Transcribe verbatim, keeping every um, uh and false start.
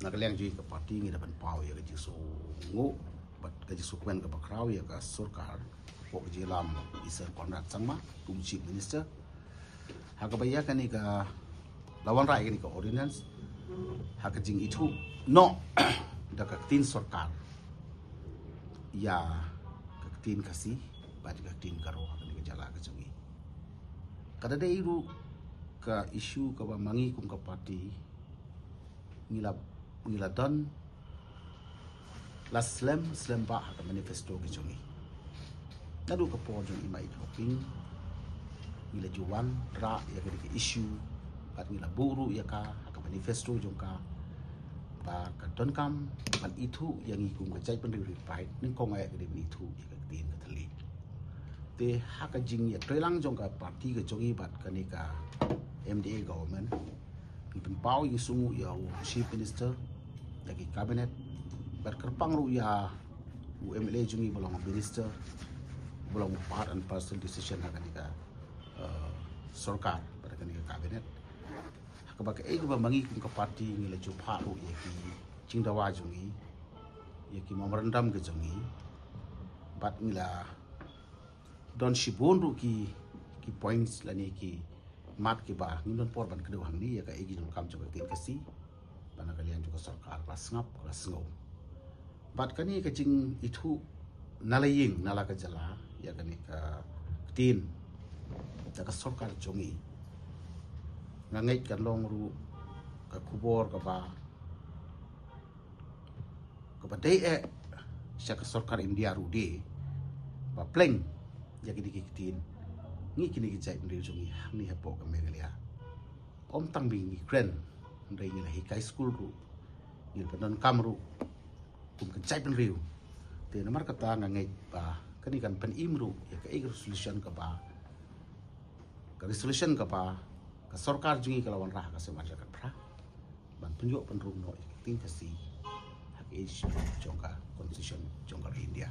Na ka liang jong ka party ngi da pynpaw ïa ka jingsngew bad ka jingsngewkmen kaba khraw ïa ka sorkar, ka jingïalam i Sir Conrad Sangma kum Chief Minister. Ha kaba ïa kane ka la wanrah ïa kane ka ordinance ha ka jingithuh noh da ka ktien sorkar ïa ka ktien Khasi bad ka ktien Garo ha kane ka jylla ka jong ngi. Ka da dei ruh ka issue kaba ma ngi kum ka party ngi la, ngi la don la slem slem bha ha ka manifesto ka jong ngi. Naduh ka por jong i Ma Eng Hoping ngi la ju wanrah ïa kane ka issue bad ngi la buh ruh ïa ka ha ka manifesto jong ka ba ka donkam ban ithuh ïa ngi kum ka jaitbynriew ri paid, nyngkong eh ka dei ban ithuh ïa ka ktien ka thylliej. Te ha ka jingïatreilang jong ka party ka jong ngi bad kane ka M D A government, ngi pynpaw ïa u Chief Minister, ïa ki cabinet, bad kyrpang ruh ïa u M L A jong ngi ba long minister, ba long part and parcel decision ha kane ka, eh, sorkar bad kane ka cabinet. Ha kaba kaei kaba ma ngi kum ka party ngi la ju phah ruh ïa ki jingdawa jong ngi, ïa ki memorandum ka jong ngi, bad ngi la don shibun ruh ki, ki points lane ki mat kiba ngim don por ban kdew hangne ïa kaei ki jingdonkam jong ka ktien Khasi ba na ka liang jong ka sorkar la sngap la sngew. Bad kane ka jingithuh na la ïing na la ka jylla ïa kane ka ktien da ka sorkar jong ngi, nga ngeit kan long ruh ka khubor kaba kaba dei eh sha ka sorkar India ruh de ba pleng ïa kine ki ktien ngi kine ki jaitbynriew jong ngi hangne hapoh ka Meghalaya. Ym tang ba ngi kren, hynrei ngi la hikai skul ruh, ngi la pyndonkam ruh kum ka jaitbynriew. Te namar kata nga ngeit ba kane kan pynim ruh ïa ka, ïa ka resolution kaba, ka resolution kaba ka sorkar jong ngi ka la wanrah ha ka snem ar hajar khatphra ban pynïoh pynrung noh ïa ka ktien Khasi ha ka issue jong ka constitution jong ka India.